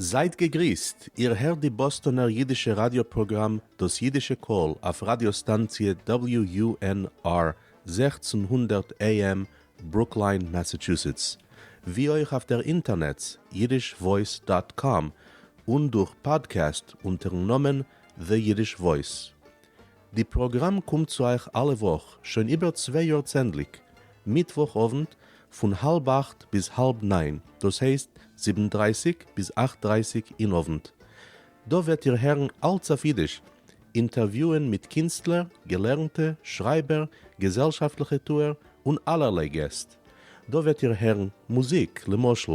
זייט געגריסט, איר הערט די באסטאנער אידישע ראדיא פראגראם דאס אידישע קול אויף ראדיא סטאנציע WUNR 1600 AM ברוקליין מאסאטשוסעטס, ווי אויך אויף דער אינטערנעץ yiddishvoice dot com און דורך פאדקעסט אונטערן נאמען The Yiddish Voice. די פראגראם קומט צו אייך אלע וואך שוין איבער צוויי יאר צענדליג, מיטוואך אוונט פון האלב אכט ביז האלב ניין, דאס הייסט זיבן דרייסיג ביז אכט דרייסיג אין אוונט. דא וועט איר הערן אלץ אויף אידיש, אינטערוויוען מיט קינסטלער, געלערנטע, שרייבער, געזעלשאפטליכע טוער, און אלערליי געסט. דא וועט איר הערן מוזיק, למשל,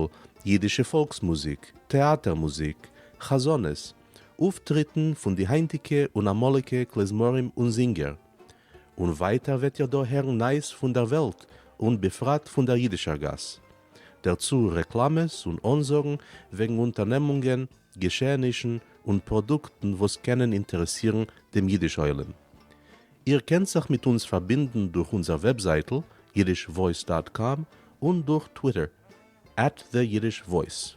אידישע פאלקס מוזיק, טעאטער מוזיק, חזנות, אויפטריטן פון די היינטיגע און אמאליגע כלי-זמרים און זינגער. און ווייטער וועט איר דא הערן נייעס פון דער וועלט און בפרט פון דער אידישער גאס. דערצו רעקלאמעס און אנזאגן וועגן אונטערנעמונגען, געשעענישן און פראדוקטן וואס קענען אינטערעסירן דעם אידיש עולם. איר קענט זיך מיט אונז פארבינדן דורך אונזער וועבזייטל yiddishvoice dot com און דורך טוויטער at the Yiddish Voice.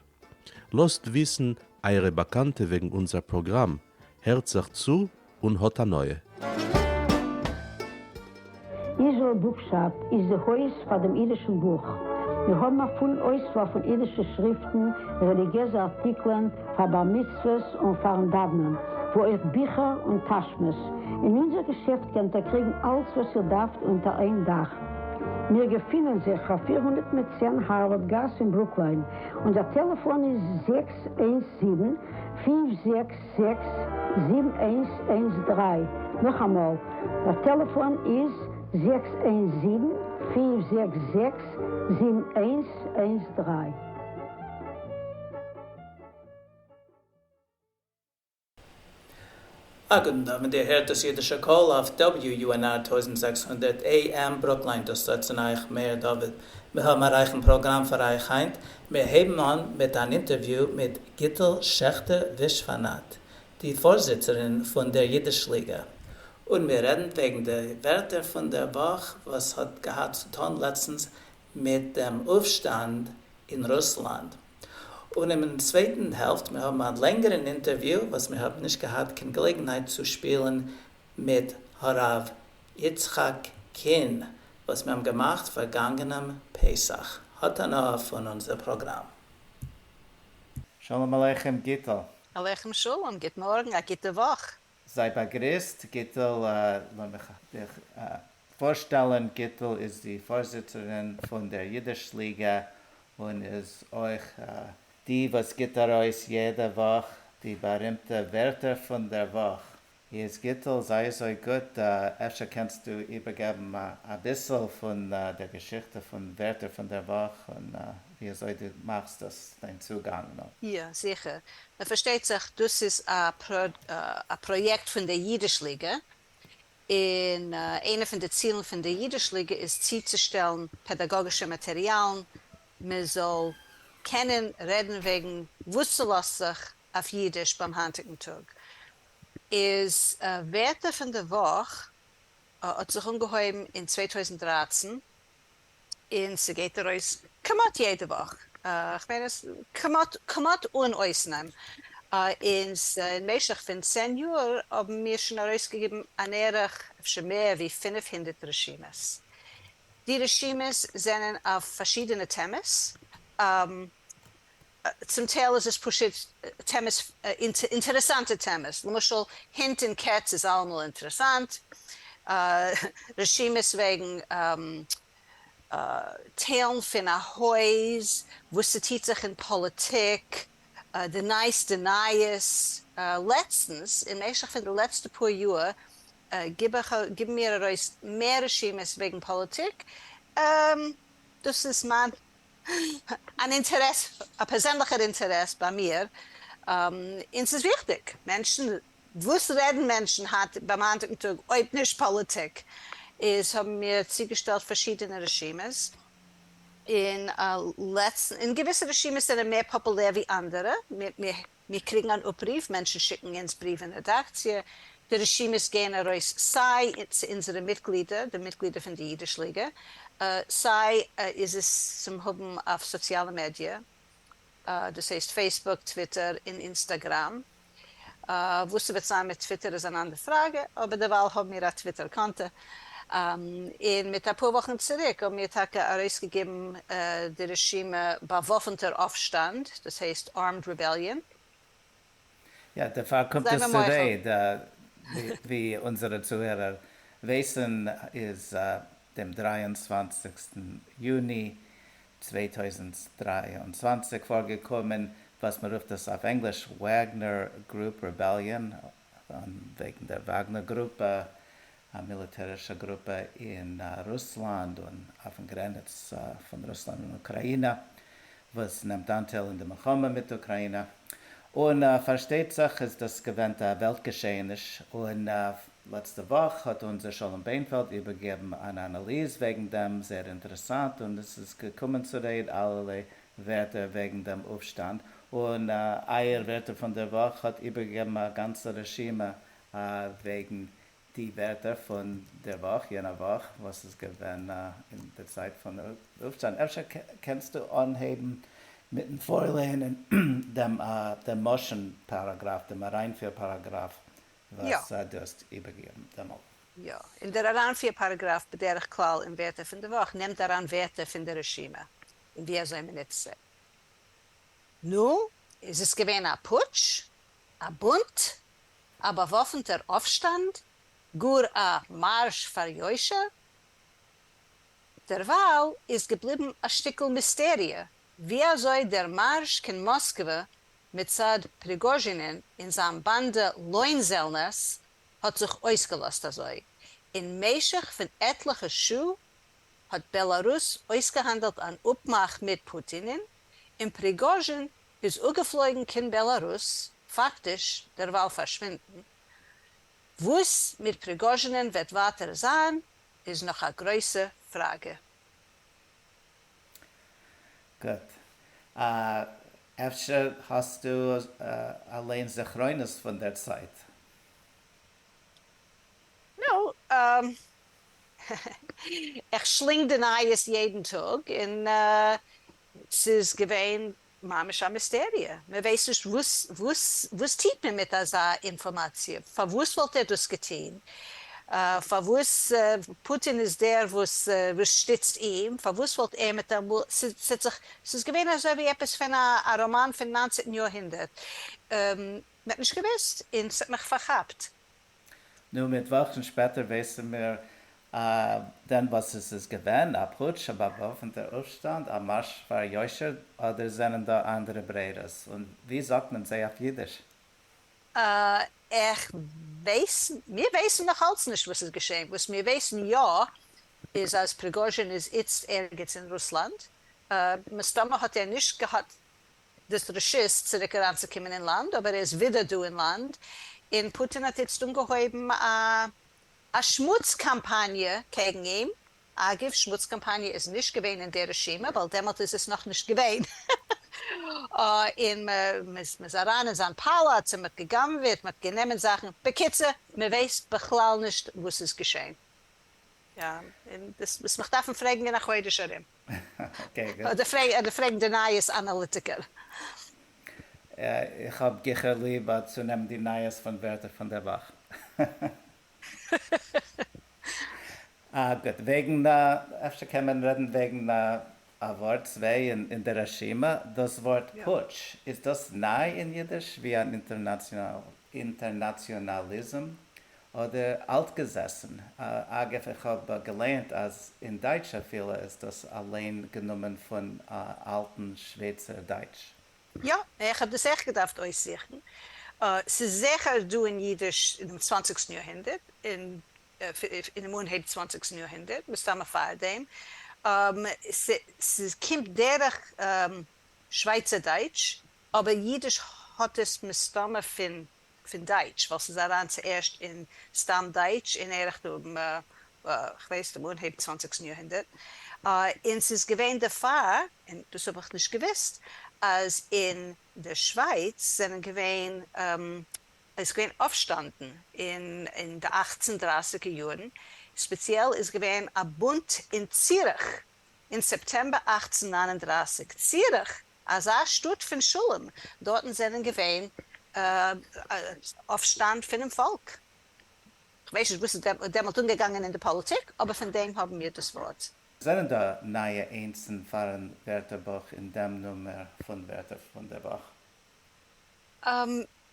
לאזט וויסן אייערע באקאנטע וועגן אונזער פראגראם, הערט זיך צו און האט הנאה. Israel Bookshop איז די הויז פאר דעם אידישן בוך. מיר האבן א פולן אויסוואל פון אידישע שריפטן, רעליגיעזע ארטיקלען, פאר בר מצוות און פארן דאוונען, וואו אויך ביכער און טאשמעס. אין אונזער געשעפט קענט איר קריגן אלץ וואס איר דארפט אונטער איין דאך. מיר געפינען זיך אויף 410 הארווארד גאס אין ברוקליין. אונזער טעלעפאן איז 617 5 6 7113. נאכאמאל, דער טעלעפאן איז 617 566 7113. א גוטן אוונט, איר הערט דאס אידישע קול אויף WUNR 1600 AM ברוקליין, דאס זאגט צו אייך מאיר דוד. מיר האבן א רייכן פראגראם פאר אייך היינט, מיר הייבן אן מיט אן אינטערוויו מיט גיטל שעכטער ווישוואנאט, די פארזיצערין פון דער אידיש ליגע, און מיר רעדן וועגן די ווערטער פון דער וואך וואס האט געהאט צו טאן לעצטנס מיט דעם אויפשטאנד אין רוסלאנד. און אינעם צווייטן העלפט מיר האבן א לענגערן אינטערוויו וואס מיר האבן נישט געהאט קיין געלעגנהייט צו שפילן מיט הרב יצחק קין וואס מיר האבן געמאכט פארגאנגענעם פסח. האט הנאה פון אונזער פראגראם. שלום עליכם גיטל. עליכם שלום, גוט מארגן, א גוטע וואך. זיי באגריסט גיטל, לאמיך דיך פארשטעלן, גיטל איז די פארזיצערין פון דער אידיש ליגע און איז אויך די וואס גיט ארויס יעדע וואך די בארימטע ווערטער פון דער וואך. איז גיטל, זיי אזוי גוט, אפשר קענסטו איבערגעבן אביסל פון דער געשיכטע פון ווערטער פון דער וואך און ווי אזוי דו מאכסט דאס, דיין צוגאנג. יא, זיכער. מען פארשטייט זיך דאס איז א פראיעקט פון דער אידיש ליגע, און איינע פון די צילן פון דער אידיש ליגע איז צוצושטעלן פעדאגאגישע מאטעריאלן מען זאל קענען רעדן וועגן וואס ס'לאזט זיך אויף אידיש ביים היינטיגן טאג. איז ווערטער פון די וואך האט זיך אנגעהויבן אין 2013 און ס'גייט ארויס כמעט יעדע וואך, כ'מיין עס כמעט כמעט אן אויסנאם, און אין משך פון 10 יאר האבן מיר שוין ארויסגעגעבן אן ערך אפשר מער ווי 500 רשימות. די רשימות זענען אויף פארשידענע טעמעס, צום טייל איז עס פשוט טעמעס, אינטערעסאנטע טעמעס, למשל הינט און קעץ איז אלעמאל אינטערעסאנט, רשימות וועגן טיילן פון א הויז, וואס ס'טוט זיך אין פאליטיק, די נייעסטע נייעס, לעצטנס, אין משך פון די לעצטע פאר יאר, גיבן מיר ארויס מער רשימות וועגן פאליטיק, דאס איז מיין אן אינטערעס, א פערזענליכער אינטערעס ביי מיר, און ס'איז וויכטיג, מענטשן, וואס רעדן מענטשן היינט ביים היינטיגן טאג אויב נישט פאליטיק, איז האבן מיר צוגעשטעלט פארשידענע רשימות, און לעצטנס, און געוויסע רשימות זענען מער פאפולער ווי אנדערע, מיר קריגן אן אפרוף, מענטשן שיקן אונז בריוו אין רעדאקציע, די רשימות גייען ארויס סיי צו אונזערע מיטגלידער, די מיטגלידער פון די אידיש ליגע, סיי איז עס צום האבן אויף סאציאלע מעדיע. דאס הייסט Facebook, Twitter און Instagram. וואס ס'וועט זיין מיט Twitter איז אן אנדער פראגע, אבער דערווייל האבן מיר א Twitter קאנטע. און מיט אפאר וואכן צוריק האבן מיר טאקע ארויסגעגעבן די רשימה באוואפנטער אויפשטאנד, דאס הייסט Armed Rebellion. יא, דערפאר קומט זיי עס מיר צו מוחל. רעד, ווי אונזערע צוהערער ווייסן איז דעם 23סטן יוני 2023 פארגעקומען וואס מען רופט עס אויף ענגליש Wagner Group Rebellion, וועגן דער וואגנער גרופע, א מיליטערישע גרופע אין רוסלאנד און אויפן גרעניץ פון רוסלאנד און אוקראינע, וואס נעמט אנטייל אין די מלחמה מיט אוקראינע. און פארשטייט זיך איז דאס געווען א וועלט געשעעניש, און לעצטע וואך האט אונזער שלום בענפעלד איבערגעגעבן אן אנאליז וועגן דעם, זייער אינטערעסאנט, און עס איז געקומען צו רעד אלערליי ווערטער וועגן דעם אויפשטאנד, און אייער ווערטער פון דער וואך האט איבערגעגעבן א גאנצע רשימה וועגן די ווערטער פון דער וואך, יענע וואך וואס איז געווען אין די צייט פון אויפשטאנד. אפשר קענסטו אנהייבן מיטן פארלייענען דעם משן פאראגראף, דעם אריינפיר פאראגראף וואס דו האסט איבערגעגעבן דעמאלט. יא, און דער אריינפיר פאראגראף בדרך כלל אין ווערטער פון די וואך נעמט אריין ווערטער פון די רשימה און ווי אזוי מען נוצט זיי. נו, איז עס געווען א פוטש? א בונט? א באוואפנטער אויפשטאנד? גאר א מארש פאר יושר? דערווייל איז געבליבן א שטיקל מיסטעריע ווי אזוי דער מארש קיין מאסקווע מצד פריגאזשינען און זיין באנדע לוין-זעלנערס האט זיך אויסגעלאזט אזוי. אין משך פון עטליכע שעה האט בעלארוס אויסגעהאנדלט אן אפמאך מיט פוטינען, און פריגאזשין איז אפגעפלויגן קיין בעלארוס, פאקטיש דערווייל פארשווינדן. וואס מיט פריגאזשינען וועט ווייטער זיין איז נאך א גרויסע פראגע. גוט. אפשר האסטו אליין זכרונות פון דער צייט? נו, איך שלינג די נייעס יעדן טאג, און ס'איז געווען ממש א מיסטעריע, מען ווייסט נישט וואס וואס וואס טוט מען מיט אזא אינפארמאציע, פארוואס וואלט ער דאס געטון, פארוואס פוטין איז דער וואס וואס שטיצט אים, פארוואס וואלט ער מיט אמאל, ס'האט זיך, ס'איז געווען אזוי ווי עפעס פון א א ראמאן פון ניינצענטן יארהונדערט, מען האט נישט געוואוסט און ס'האט מיך פארכאפט. נו, מיט וואכן שפעטער ווייסן מיר דען וואס עס איז געווען, א פוטש, א באוואפנטער אויפשטאנד, א מארש פאר יושר, אדער זענען דא אנדערע ברירות? און ווי זאגט מען זיי אויף אידיש? איך ווייס, מיר ווייסן נאך אלץ נישט וואס איז געשען, וואס מיר ווייסן יא איז אז פריגאזשין איז איצט ערגעץ אין רוסלאנד, מסתמא האט ער נישט געהאט דאס רשות צוריק אריינצוקומען אין לאנד, אבער ער איז ווידער דא אין לאנד, און פוטין האט איצט אנגעהויבן א א שמוץ קאמפאניע קעגן אים, אגב, שמוץ קאמפאניע איז נישט געווען אין די רשימה, ווייל דעמאלט איז עס נאכנישט געווען, און מ'איז אריין אין זיין פאלאץ און מ'האט גע'גנב'עט, מ'האט גענומען זאכן, בקיצור, מ'ווייסט בכלל נישט וואס איז געשען. יא, און דאס וועסט מיך דארפן פרעגן אין א חודש ארום. אדער פרעגן די נייעס אנאליטיקער. איך האב גיכער ליב צו נעמען די נייעס פון ווערטער פון דער וואך. גוט, וועגן, אפשר קען מען רעדן וועגן א ווארט צוויי אין דער רשימה, דאס ווארט פוטש, איז דאס ניי אין אידיש ווי אן אינטערנאציאנאליזם אדער אלטגעזעסן? אגב, איך האב געלייענט אז אין דייטש אפילו איז דאס אליין גענומען פון אלטן שווייצער דייטש. יא, איך האב דאס עכט געדארפט אויסזוכן. ס'איז זיכער דא אין אידיש אינעם צוואנציגסטן יארהונדערט, אינעם אנהייב צוואנציגסטן יארהונדערט, מסתמא פארדעם. ס'קומט דרך שווייצער דייטש, אבער אידיש האט עס מסתמא פון פון דייטש, ווייל ס'איז אריין צוערשט אין סתם דייטש אין ערך דעם, כ'ווייס, דעם אנהייב צוואנציגסטן יארהונדערט, און ס'איז געווען דערפאר, און דאס האב איך נישט געוואוסט, אז אין דער שווייץ זענען געווען, איז געווען אויפשטאנדן אין אין די אכצן דרייסיגער יארן, ספעציעל איז געווען א בונט אין ציריך אין סעפטעמבער 1839, ציריך! אזא שטאט פון שלום, דארטן זענען געווען אויפשטאנד פונעם פאלק. כ'ווייס נישט וואס איז דעמאלט אנגעגאנגען אין די פאליטיק, אבער פון דעם האבן מיר דאס ווארט. זענען דא נייע איינסן פארן ווערטערבוך אין דעם נומער פון ווערטער פון דער וואך?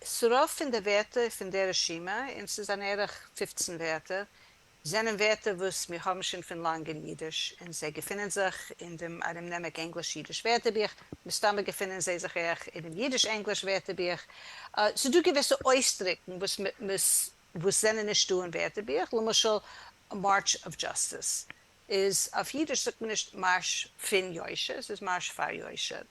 ס'רוב פון די ווערטער פון דער רשימה, און ס'איז אן ערך 15 ווערטער, זענען ווערטער וואס מיר האבן שוין פון לאנג אין אידיש, און זיי געפינען זיך אין דעם ארומנעמיק ענגליש-אידיש ווערטערבוך, מסתמא געפינען זיי זיך אויך אינעם אידיש-ענגליש ווערטערבוך. ס'איז דא געוויסע אויסדרוקן וואס וואס זענען נישטא אין ווערטערבוך, למשל March of Justice איז אויף אידיש זאגט מען נישט מארש פון יושר, ס'איז מארש פאר יושר.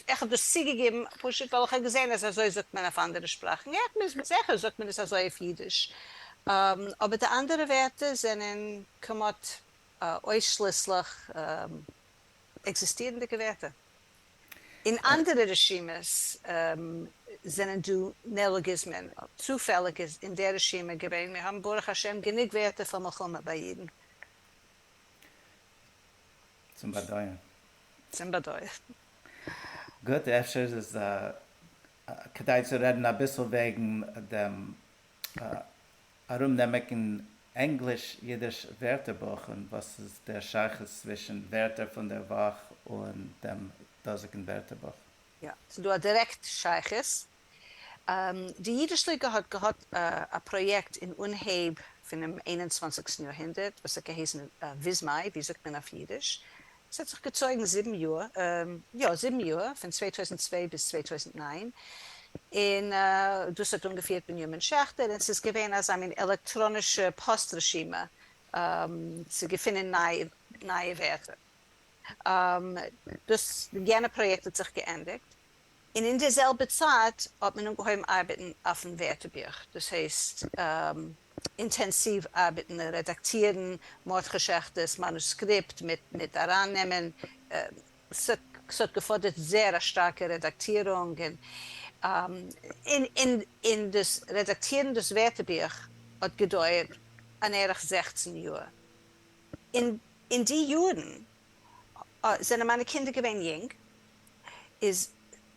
איך האב דאס צוגעגעבן פשוט ווייל איך האב געזען אז אזוי זאגט מען אויף אנדערע שפראכן, איך בין זיכער זאגט מען עס אזוי אויף אידיש. אבער די אנדערע ווערטער זענען כמעט אויסשליסליך עקזיסטירנדיגע ווערטער. אין אנדערע רשימות זענען דא נעאלאגיזמען, צופעליג איז אין דער רשימה געווען, מיר האבן ברוך השם גענוג ווערטער פאר מלחמה ביי אידן. צום באדויערן. צום באדויערן. גוט, אפשר איז עס כדאי צו רעדן אביסל וועגן דעם ארומנעמיגן ענגליש-אידיש ווערטערבוך און וואס איז דער שייכות צווישן ווערטער פון דער וואך און דעם דאזיגן ווערטערבוך? יא, ס'איז דא א דירעקט שייכות. די אידיש ליגע האט געהאט א פראיעקט אין אנהייב פונעם איין און צוואנציגסטן יארהונדערט וואס האט געהייסן וויזמיי, ווי זאגט מען אויף אידיש? עס האט זיך געצויגן זיבן יאר, יא זיבן יאר, פון 2002 ביז 2009, און דאס האט אנגעפירט בנימין שעכטער, און ס'איז געווען אזא מין עלעקטראנישע פאסט רשימה צו געפינען נייע ווערטער. דאס יענע פראיעקט האט זיך געענדיגט, און אין די זעלבע צייט האט מען אנגעהויבן ארבעטן אויפן ווערטערבוך, דאס הייסט אינטענסיוו ארבעטן, רעדאקטירן מרדכי שעכטער'ס מאנוסקריפט מיט ארייננעמען, ס'האט געפאדערט זייער א שטארקע רעדאקטירונג, און דאס רעדאקטירן דאס ווערטערבוך האט געדויערט אן ערך 16 יאר. אין די יארן זענען מיינע קינדער געווען יונג, איז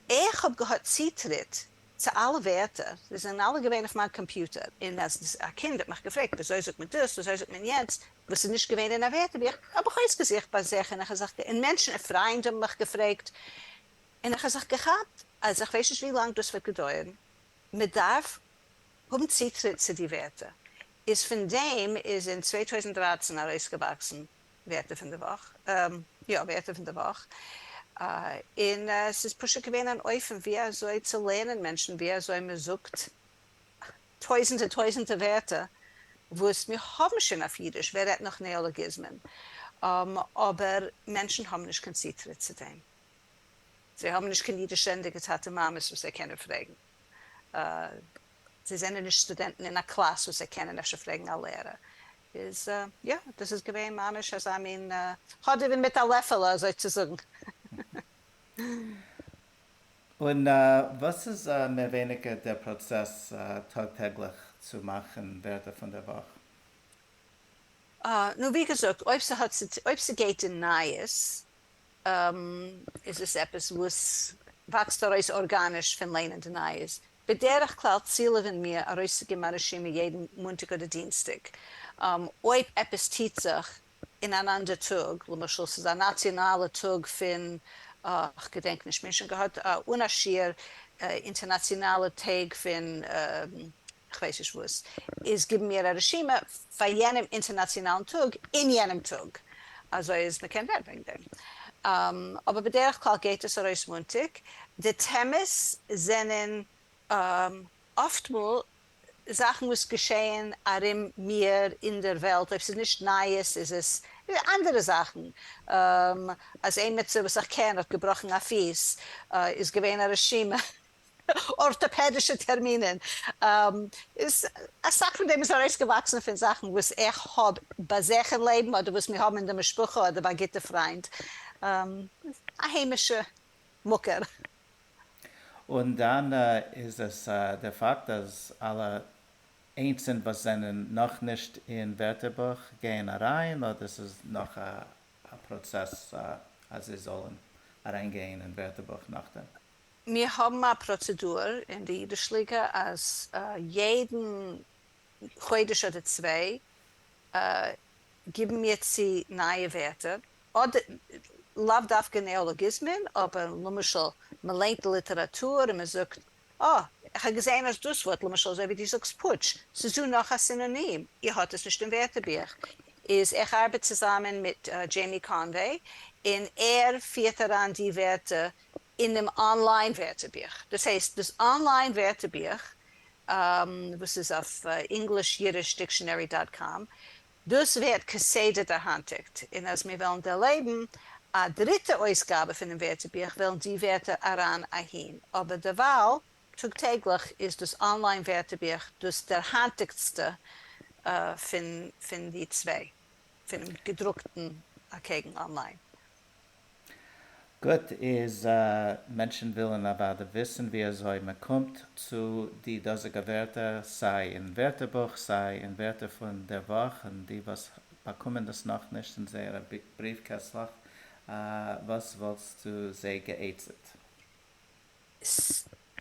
איך האב געהאט צוטריט צו אלע ווערטער, זיי זענען אלע געווען אויף מיין קאמפיוטער, און אז א קינד האט מיך געפרעגט וויאזוי זאגט מען דאס, וויאזוי זאגט מען יענץ, וואס איז נישט געווען אין א ווערטערבוך, האב איך אויסגעזוכט ביי זיך, און איך האב זיך, און מענטשן, פריינד האבן מיך געפרעגט, און איך האב זיך געכאפט אז איך ווייס נישט ווי לאנג דאס וועט געדויערן, מען דארף האבן צוטריט צו די ווערטער, איז פון דעם איז אין 2013 ארויסגעוואקסן ווערטער פון די וואך, יא ווערטער פון די וואך, און ס'איז פשוט געווען אן אופן ווי אזוי צו לערנען מענטשן ווי אזוי מען זאגט טויזנטער טויזנטער ווערטער וואס מיר האבן שוין אויף אידיש, ווער רעדט נאך נעאלאגיזמען, אבער מענטשן האבן נישט קיין צוטריט צו דעם, זיי האבן נישט קיין אידיש רעדנדיגע טאטע מאמעס וואס זיי קענען פרעגן. זיי זענען נישט סטודענטן אין א קלאס וואס זיי קענען אפשר פרעגן א לערער. איז יא, דאס איז געווען ממש אזא מין האדעווען מיט א לעפעלע אזוי צו זאגן. און וואס איז מער ווייניגער דער פראצעס טאג טעגליך צו מאכן ווערטער פון דער וואך? נו ווי געזאגט, אויב ס'האט אויב ס'גייט אין נייעס איז עס עפעס וואס וואקסט ארויס ארגאניש פון ליינען די נייעס. בדרך כלל צילעווען מיר ארויסצוגעבן א רשימה יעדן מאנטאג אדער דינסטאג. אויב עפעס טוט זיך אין אן אנדער טאג, למשל ס'איז א נאציאנאלע טאג פון, כ'געדענק נישט, מיר האבן שוין געהאט אן א שיעור אינטערנאציאנאלע טעג פון כ'ווייס נישט וואס, איז גיבן מיר א רשימה פאר יענעם אינטערנאציאנאלן טאג אין יענעם טאג, אזוי אז מ'קען רעדן וועגן דעם. אבער בדרך כלל גייט עס ארויס מאנטאג. די טעמעס זענען אפטמאל זאכן וואס געשעען ארום מיר אין דער וועלט, אויב ס'איז נישט נייעס איז עס אנדערע זאכן, אז עימיצער וואס איך קען האט געבראכן א פיס, איז געווען א רשימה ארטאפעדישע טערמינען, איז אסאך פון דעם איז ארויסגעוואקסן פון זאכן וואס איך האב ביי זיך אין לעבן אדער וואס מיר האבן אין די משפחה אדער ביי גוטע פריינד, א היימישע מקור. און דאן איז עס דער פאקט אז אלע איינסן וואס זענען נאכנישט אין ווערטערבוך גייען אריין, אדער ס'איז נאך א פראצעס אז זיי זאלן אריינגיין אין ווערטערבוך נאכדעם? מיר האבן א פראצעדור אין די אידיש ליגע אז יעדן חודש אדער צוויי גיבן מיר צו נייע ווערטער, אדער לאו דווקא נעאלאגיזמען, אבער למשל מ'ליינט די ליטעראטור און מ'זאגט אה, איך האב געזעהן אז דאס ווארט, למשל אזוי ווי דו זאגסט פוטש, ס'איז דא נאך א סינאנים, איר האט עס נישט אין ווערטערבוך, איז איך ארבעט צוזאמען מיט דזשעימי קאנוועי, און ער פירט אריין די ווערטער אינעם אנליין ווערטערבוך. דאס הייסט, דאס אנליין ווערטערבוך, וואס איז אויף English Yiddish Dictionary dot com, דאס ווערט כסדר דערהיינטיגט, און אז מיר וועלן דערלעבן א דריטע אויסגאבע פונעם ווערטערבוך וועלן די ווערטער אריין אהין, אבער דערווייל, טאג טעגליך, איז דאס אנליין ווערטערבוך דאס דערהיינטיגטסטע פון די צוויי, פונעם געדרוקטן אקעגן אנליין. גוט, איז מענטשן ווילן אוודאי וויסן ווי אזוי מען קומט צו די דאזיגע ווערטער, סיי אין ווערטערבוך סיי אין ווערטער פון דער וואך, און די וואס באקומען דאס נאכנישט אין זייערע בריוו קעסלעך, וואס וואלטסטו זיי גע'עצה'ט?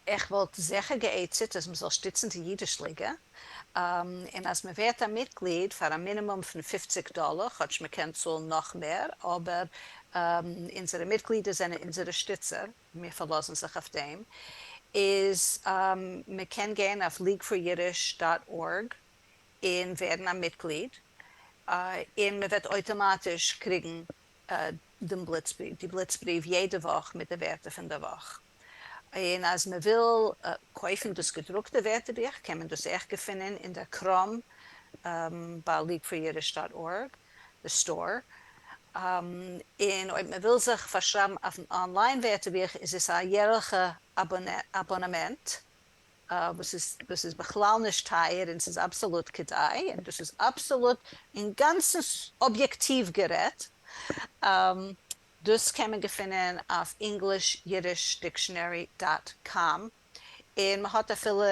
איך וואלט זיכער גע'עצה'ט אז מ'זאל שטיצן די אידיש ליגע, און אז מ'ווערט א מיטגליד פאר א מינימום פון פופציג דאלער, כאטש מ'קען צאלן נאך מער, אבער אונזערע מיטגלידער זענען אונזערע שטיצער, מיר פארלאזן זיך אויף דעם, איז מ'קען גיין אויף League for Yiddish dot org און ווערן א מיטגליד, און מ'וועט אויטאמאטיש קריגן דעם בליצבריוו, די בליצבריוו יעדע וואך מיט די ווערטער פון דער וואך. און אז מען וויל קויפן דאס געדרוקטע ווערטערבוך קען מען דאס אויך געפינען אין דער קראם ביי League for Yiddish dot org, די store. און אויב מען וויל זיך פארשרייבן אויפן אנליין ווערטערבוך איז עס א יערליכע אבאנעמענט וואס איז וואס איז בכלל נישט טייער און ס'איז אבסאלוט כדאי, און דאס איז אבסאלוט אינגאנצן אביעקטיוו גערעדט, דאס קען מען געפינען אויף English Yiddish Dictionary dot com, און מען האט אפילו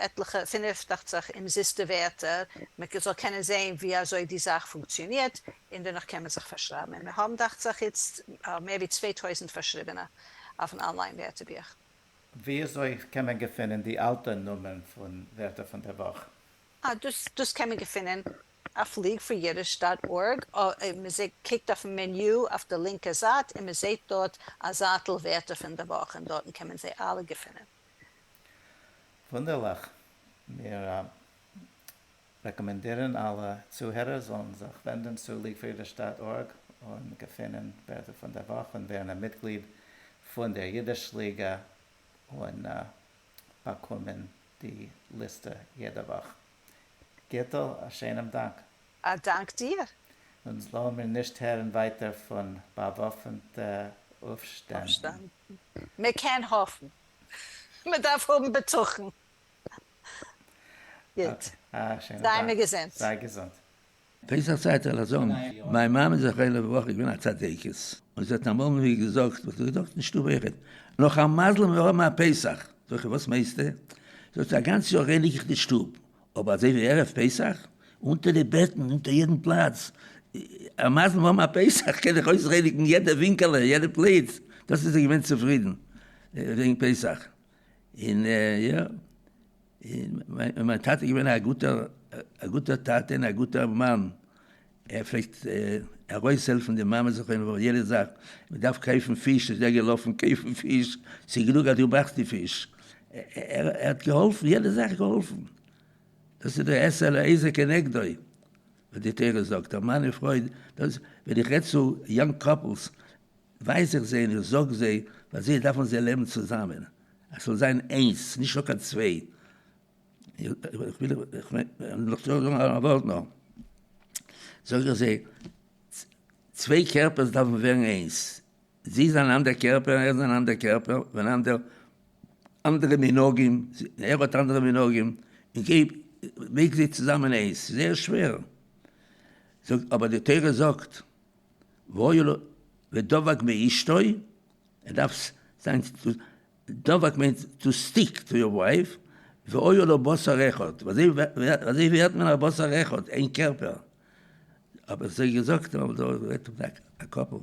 עטליכע, פינף דאכט זיך, אומזיסטע ווערטער, מען זאל קענען זען ווי אזוי די זאך פונקציאנירט, און דערנאך קען מען זיך פארשרייבן, און מיר האבן דאכט זיך איצט מער ווי 2000 פארשריבענע אויפן אנליין ווערטערבוך. וויאזוי קען מען געפינען די אלטע נומערן פון ווערטער פון דער וואך? אה, דאס דאס קען מען געפינען אויף League for Yiddish dot org, מען זעט קוקט אויפן מעניו אויף די לינקע זייט און מען זעט דארט א זייטל ווערטער פון דער וואך און דארטן קען מען זיי אלע געפינען. וואונדערליך. מיר רעקאמענדירן אלע צוהערער זאלן זיך ווענדן צו League for Yiddish dot org און געפינען ווערטער פון דער וואך און ווערן א מיטגליד פון דער אידיש ליגע און באקומען די ליסטע יעדע וואך. גיטל, א שענעם דאנק. א דאנק דיר. און לאמיר נישט הערן ווייטער פון באוואפנטע אויפשטענדן. מען קען האפן. מען דארף האבן בטחון. גוט. זיי מיר געזונט. זיי געזונט. פסח צייט זאל איך זאגן, מיין מאמע זכרונה לברכה איז געווען א צדקת, און זי האט אמאל מיר געזאגט, וואס האט געזאגט אין שטוב אויכעט, נאך א מזל מיר האבן א פסח, זאג איך וואס מיינסטו? זאגט זי א גאנץ יאר רייניג איך די שטוב, אבער אזוי ווי ערב פסח, אונטער די בעטן, אונטער יעדן פלאץ, א מזל מיר האבן א פסח, קען איך אויסרייניגן יעדע ווינקעלע, יעדע פלאץ, דאס איז זי געווען צופרידן וועגן פסח. און יא, און מיין טאטע איז געווען א גוטער, א גוטער טאטע און א גוטער מאן, ער פלעגט ארויסהעלפן די מאמע זכרונו לברכה יעדע זאך, מען דארף קויפן פיש איז ער געלאפן קויפן פיש, ס'איז גענוג אז דו מאכסט די פיש, ער האט געהאלפן, יעדע זאך געהאלפן, דאס איז דער עשה לעזר כנגדו, וואס די תורה זאגט, א מאן און פרוי, דאס ווען איך רעד צו young couples, ווייז איך זיי און איך זאג זיי ווייל זיי דארפן זיי לעבן צוזאמען, עס זאל זיין איינס, נישט נאר קיין צוויי. איך וויל נאך זאגן א ווארט נאר. זאג איך זיי, צוויי קערפערס דארפן ווערן איינס. זי איז אן אנדער קערפער, ער איז אן אנדער קערפער, אן אנדער, אנדערע מנהגים, ער האט אנדערע מנהגים, און געב, לייג זיי צוזאמען איינס, זייער שווער. זאגט, אבער די תורה זאגט, והיה לו ודבק באשתו, ער דארף זיין, דבק מיינט to stick to your wife, והיה לבשר אחד, ווי ווערט מען א בשר אחד, איין קערפער, האב איך זיי געזאגט, א couple.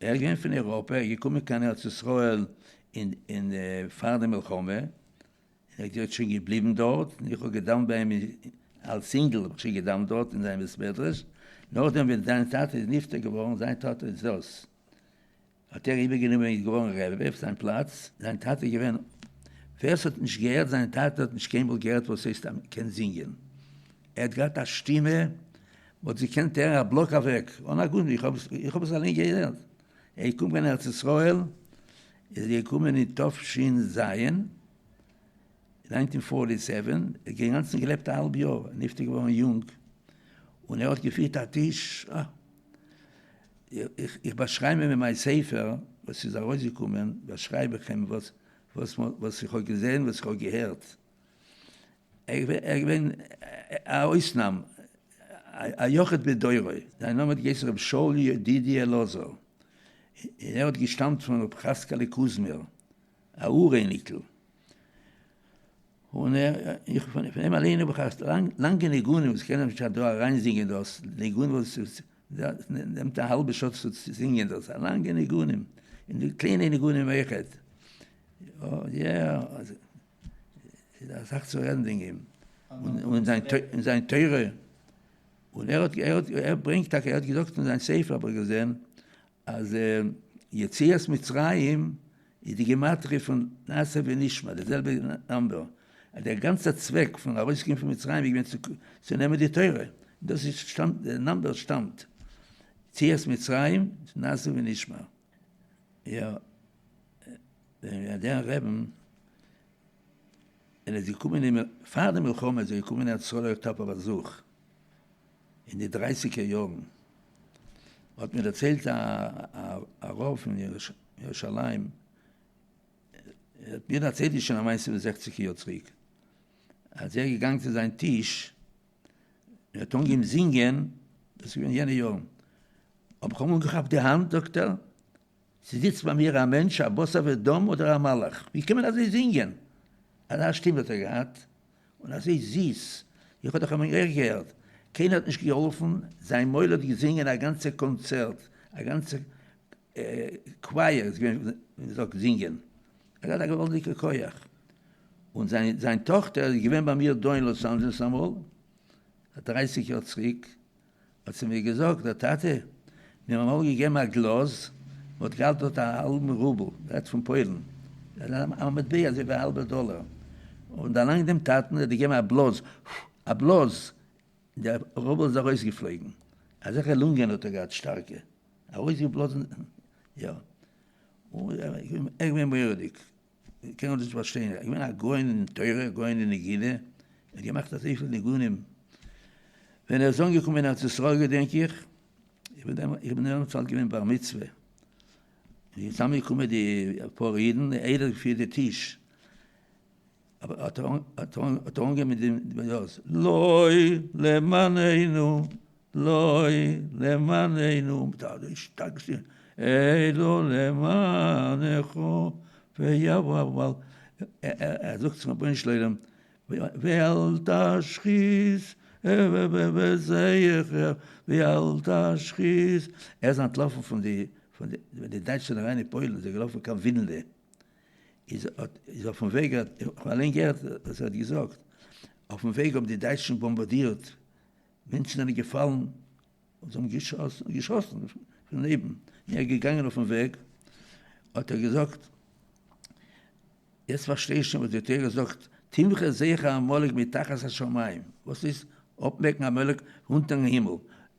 ער איז געווען פון אירופע, ער איז געקומען קיין ארץ ישראל אין אין פאר די מלחמה, און ער איז שוין געבליבן דארט, און איך האב געדאוונט ביי אים אלס אינגל האב איך שוין געדאוונט דארט אין זיין בית מדרש, נאכדעם ווען זיין טאטע איז נפטר געווארן, זיין טאטע איז דאס האט ער איבערגענומען איז געווארן רבי אויף זיין פלאץ, זיין טאטע איז געווען, ווער ס'האט נישט געהערט זיין טאטע האט נישט קיינמאל געהערט וואס הייסט אז מ'קען זינגען, ער האט געהאט א שטימע, מ'האט געקענט הערן א בלאק אוועק, אן א גארנישט, איך האב עס איך האב עס אליין געהערט, ער איז געקומען קיין ארץ ישראל, איז ער געקומען אין תש"ז, ניינטין פארטי סעווען, ער האט אינגאנצן געלעבט א האלב יאר, נפטר געווארן יונג, און ער האט געפירט א טיש, אה! איך באשרייב אים אין מיין ספר וואס איז ארויסגעקומען, באשרייב איך אים וואס וואס איך האב געזען, וואס איך האב געהערט. ער איז געווען א אויסנאם, א יחיד בדורו. זיין נאמען האט געהייסן רבי שאול ידידיה אלעזר, און ער האט געשטאמט פון רבי חזקאלע קוזמיר, א אור אייניקל. און איך פון אים אליין האב איך לאנגע ניגונים וואס קען אפשר דא אריינזינגען דאס ניגון וואס נעמט א האלבע שעה צו זינגען דאס, א לאנגע ניגונים, און די קליינע ניגונים אויכעט, יא, ס'איז אסאך צו רעדן וועגן אים, און זיין תורה, און ער האט ער ברענגט טאקע, ער האט געזאגט אין זיין ספר האב איך געזען, אז יציאת מצרים איז די גימטריא פון נעשה ונשמע, די זעלבע נאמבער, אז דער גאנצער צוועק פון ארויסגיין פון מצרים איז געווען צו נעמען די תורה, דאס איז שטאמט, די נאמבער שטאמט, יציאת מצרים, נעשה ונשמע. יא, דער רעבן, ער איז געקומען אין, פאר די מלחמה איז ער געקומען אין ארץ ישראל אויך אויף א באזוך, אין די דרייסיגער יארן האט מיר דערציילט א רב פון ירושלים, ער האט מיר דערציילט איז שוין א מעשה פון זעכציג יאר צוריק, אז ער איז געגאנגען צו זיין טיש און האט אנגעהויבן זינגען, דאס איז געווען יענע יארן, האב איך אים אנגעכאפט די האנט, זאגט ער, ס'זיצט ביי מיר א מענטש א בשר ודם אדער א מלאך, ווי קען מען אזוי זינגען? אזא שטימע האט ער געהאט, און אזוי זיס, איך האב דאך אים אויך געהערט, קיינער האט נישט געהאלפן, זיין מויל האט געזינגען א גאנצע קאנצערט, א גאנצע קווייער איז געווען ווי מען זאגט זינגען, ער האט א געוואלדיגע כח, און זיין זיין טאכטער איז געווען ביי מיר דא אין לאס אנדזשעלעס אמאל, א דרייסיג יאר צוריק, האט זי מיר געזאגט, דער טאטע, מיר האבן אמאל געגעבן א גלאז, מען האט געהאלטן דארט א האלבן רובל, רעדט פון פוילן, א מטבע אזוי ווי א האלבער דאלער, און דערלאנגט דעם טאטן, ער האט געגעבן א בלאז, א בלאז, דער רובל איז ארויסגעפלויגן, אזעלכע לונגען האט ער געהאט שטארקע, ארויסגעבלאזן, יא, און ער איז געווען מורא'דיג. קען מען דאס פארשטיין, ער איז געווען א גאון אין תורה, גאון אין נגינה, ער האט געמאכט אזויפיל ניגונים, ווען ער איז אנגעקומען אין ארץ ישראל געדענק איך, איך בין דעמאלטס אלט געווען בר מצוה, איז צוזאמגעקומען די פאר אידן, איינער האט געפירט די טיש, האט ער אנגעהויבן מיט דעם דאס, לא למעננו לא למעננו, מיט א שטארקע שטימע, אלא למענך ויבוא, ער זאגט צום רבונו של עולם, ואל תשחית וזכר, ואל תשחית, ער איז אנטלאפן פון די, ווען די דייטשן זענען אריין אין פוילן איז ער געלאפן קיין ווילנע, איז אויפן וועג, איך האב אליין געהערט וואס ער האט געזאגט, אויפן וועג האבן די דייטשן באמבארדירט מענטשן זענען געפאלן און זיי האבן געשאסן, געשאסן פון לעבן, און ער איז געגאנגען אויפן וועג, האט ער געזאגט, יעצט פארשטיי איך שוין וואס די תורה זאגט, תמחה זכר עמלק מתחת השמים, וואס איז אפמעקן עמלק אונטערן הימל,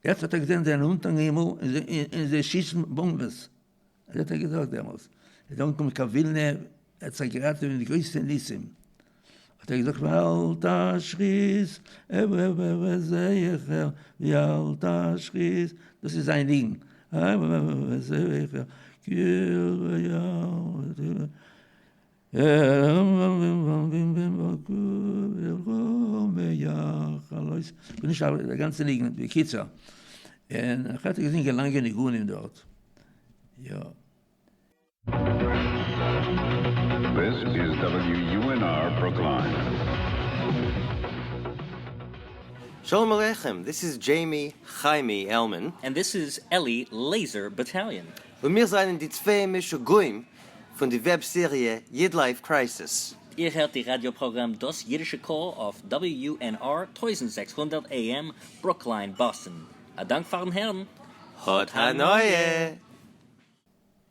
יעצט האט ער געזען זיי זענען אונטערן הימל און זיי שיסן באמבעס, אזוי האט ער געזאגט דעמאלס, ער איז אנגעקומען קיין ווילנע, ער האט זיך געראטעוועט מיט גרויסע ניסים, האט ער געזאגט ואל תשחית זכר ואל תשחית, דאס איז זיין ניגון, זכר נישט די גאנצע ניגון, בקיצור, און איך האט געזינגען לאנגע ניגונים דארט, יא. This is WUNR Brookline. שלום עליכם, this is Jamie חיימי Elman. And this is Eli Laser Battalion. און מיר זענען די צוויי משוגעים פון די web סעריע YidLife Crisis. איר הערט די ראדיא פראגראם דאס אידישע קול אויף WUNR 1600 AM, ברוקליין, באסטאן. א דאנק פארן הערן. האט הנאה!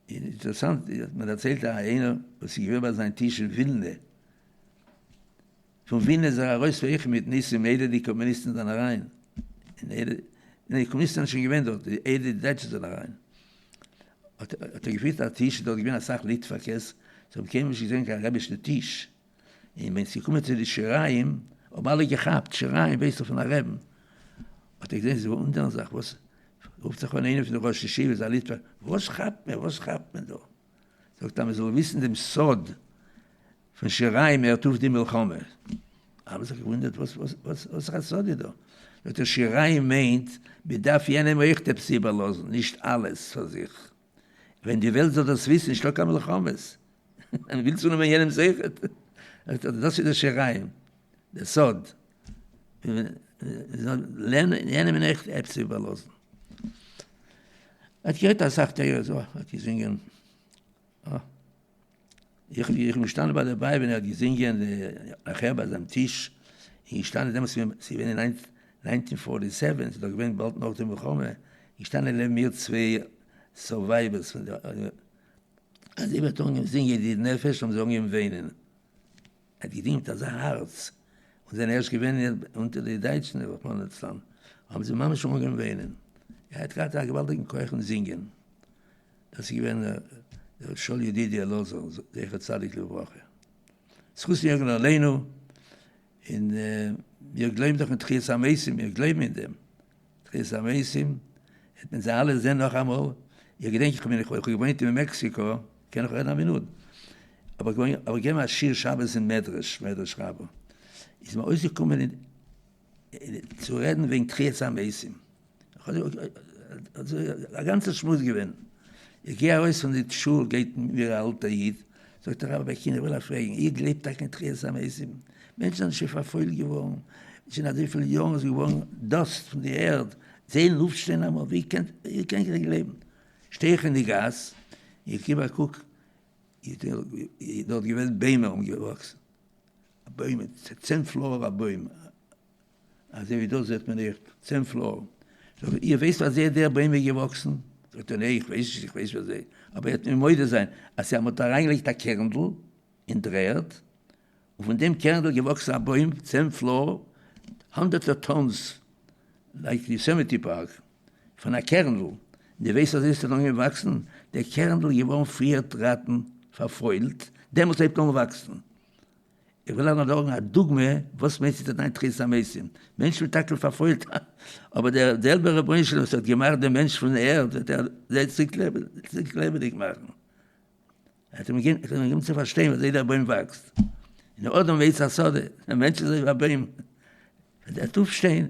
אינטערעסאנט, מען דערציילט א איינער וואס איז געווען ביי זיין טיש אין ווילנע, פון ווילנע איז ער ארויס אויך מיט ניסים איידער די קאמוניסטן זענען אריין, ניין די קאמוניסטן זענען שוין געווען דארט איידער די דייטשן זענען אריין, האט ער געפירט א טיש, איז דארט געווען אסאך ליטוואקעס, זיי האבן קיינמאל נישט געזען קיין רבישן טיש, און ווען ס'איז געקומען צו די שיריים האבן אלע געכאפט, שיריים ווייסט דאך פון א רעבן, האט ער געזען זיי וואונדערן זיך וואס, רופט זיך אן איינער פון די ראשי ישיבות א ליטוואק, וואס כאפט מען, וואס כאפט מען דא? זאגט ער מען זאל וויסן דעם סוד פון שיריים הערט אויף די מלחמה, האבן זיך געוואונדערט וואס וואס וואס א סוד איז דא, זאגט ער שיריים מיינט מען דארף יענעם אויכט עפעס איבערלאזן נישט אלעס פאר זיך, ווען די וועלט זאל דאס וויסן נישטא קיין מלחמות, מען וויל צונעמען יענעמס אויכעט, דאס איז די שיריים, די סוד, יענעם אויכט עפעס איבערלאזן. ער האט גערעדט אסאך תורה, ער האט געזינגען. איך בין געשטאנען ביי דערביי ווען ער האט געזינגען נאכער ביי זיין טיש, און געשטאנען דעמאלטס ס'איז געווען אין nineteen forty seven, ס'איז דאך געווען באלד נאך די מלחמה, געשטאנען לעבן מיר צוויי survivors פון די, אז ער האט אנגעהויבן זינגען ידיד נפש האבן זיי אנגעהויבן וויינען, ער האט געזינגען מיט אזא הארץ, און זענען ערשט געווען אונטער די דייטשן רחמנא לצלן, האבן זיי ממש אנגעהויבן וויינען, ער האט געהאט א געוואלדיגן כח אין זינגען. דאס איז געווען ר' שאול ידידיה אלעזר זכר צדיק לברכה, זכותו יגן עלינו, און מיר גלויבן דאך אין תחיית המתים, מיר גלויבן אין דעם, תחיית המתים, וועט מען זיי אלע זען נאכאמאל, איך געדענק איך בין איך האב געוואוינט אין מעקסיקא, קען איך רעדן א מינוט, האב איך געגעבן א שיעור שבת אין מדרש, מדרש רבה, איז מיר אויסגעקומען צו רעדן וועגן תחיית המתים, א גאנצע שמועס געווען, איך גיי ארויס פון די שול גייט מיר א אלטע איד, זאגט ער רבי בעקין איך וויל אייך פרעגן, איר גלייבט טאקע אין תחיית המתים? מענטשן זענען שוין פארפוילט געווארן, שוין אזויפיל יארן איז געווארן dust פון די ערד, זיי וועלן אויפשטיין אמאל, ווי קענט איר קענט נישט גלייבן? שטיי איך אין די גאס, איך גיב א קוק, דארט געווען ביימער האבן געוואקסן, א בוים, צען floor א בוים, אזוי ווי דא זעט מען אויך צען floor. זאג איך, איר ווייסט ווי אזוי דער בוים איז געוואקסן? זאגט ער, ניין איך ווייס נישט, איך ווייס ווי אזוי, אבער איר וועט מיר מודה זיין אז מען האט אריינגעלייגט א קערנדל אין דר'ערד, און פון דעם קערנדל איז געוואקסן א בוים צען floor, הונדערטער tons, like Yosemite Park, פון א קערנדל, און דו ווייסט אזוי עס האט אנגעהויבן וואקסן? דער קערנדל איז געווארן פריער ראטן פארפוילט, דעמאלטס הייבט אן וואקסן. איך וויל אייך נאר זאגן א דוגמא וואס מיינט צו זיין תחיית המתים, מענטשן ווערן טאקע פארפוילט, אבער דער זעלבער רבונו של עולם וואס האט געמאכט דעם מענטש פון ערד וועט ער זיי צוריק לעבעדיג מאכן. ער האט אים געגעבן צו פארשטיין ווי אזוי דער בוים וואקסט, און אדם עץ השדה, דער מענטש איז אזוי ווי א בוים, ער וועט אויפשטיין,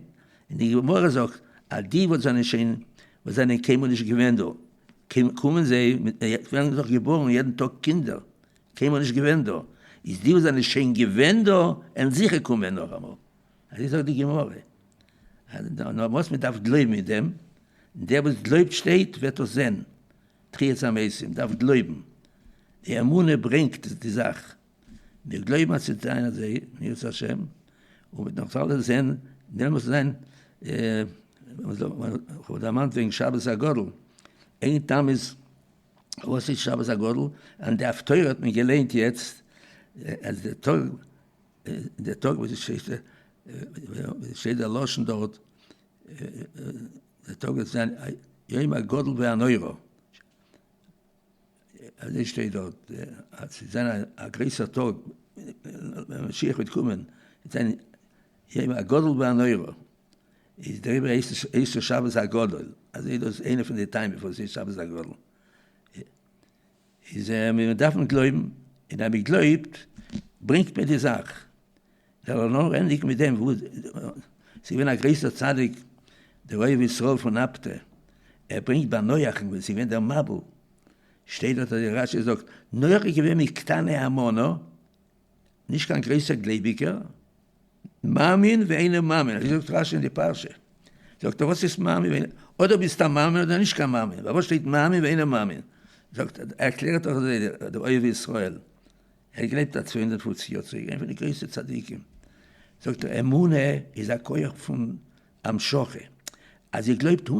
און די גמרא זאגט אז די וואס זענען שוין וואס זענען קיינמאל נישט געווען דא, קומען זיי, ווערן דאך געבארן יעדן טאג קינדער, קיינמאל נישט געווען דא, איז די וואס זענען שוין געווען דא וועלן זיכער קומען נאכאמאל, אזוי זאגט די גמרא, נאר וואס מען דארף גלויבן אין דעם, דער וואס גלויבט שטייט וועט דאס זען, תחיית המתים, דארף גלויבן, די אמונה ברענגט די זאך, מיר גלויבן אז ס'וועט זיין אזוי, אם ירצה השם, און מ'וועט נאך אלעס זען, דעמאלטס זיין, כ'האב דערמאנט וועגן שבת הגדול, איין טעם איז וואס איז שבת הגדול? אין די הפטורה האט מען געליינט יעצט אז די טאג די טאג וואס שטייט דער לשון דארט די טאג וועט זיין יום הגדול והנורא אזוי שטייט דארט אז ס'וועט זיין א גרויסער טאג ווען משיח וועט קומען וועט זיין יום הגדול והנורא איז דעריבער הייסט עס הייסט עס שבת הגדול, אזוי דאס איז איינע פון די טעמים פארוואס ס'איז שבת הגדול, איז מיר דארפן גלויבן, און אז מען גלויבט ברענגט מען די זאך, זאל ער נאר ענדיגן מיט דעם וואס ס'איז געווען א גרויסער צדיק דער אוהב ישראל פון אפטע, ער ברענגט ביי נוח'ן ווען ס'איז געווען דער מבול, שטייט דארט אז רש"י זאגט נוח איז געווען מקטני אמנה, נישט קיין גרויסער גלייביגער. מאמין ואינו מאמין, אזוי זאגט רשי אין די פרשה. זאגט ער וואס איז מאמין ואינו, אדער ביסט א מאמין אדער נישט קיין מאמין, פארוואס שטייט מאמין ואינו מאמין? זאגט ער, ערקלערט דאך אזוי דער אוהב ישראל, ער האט געלעבט א 250 יאר צוריק, איינער פון די גרויסע צדיקים, זאגט ער, אמונה איז א כח פון המשכה, אז איר גלויבט 100%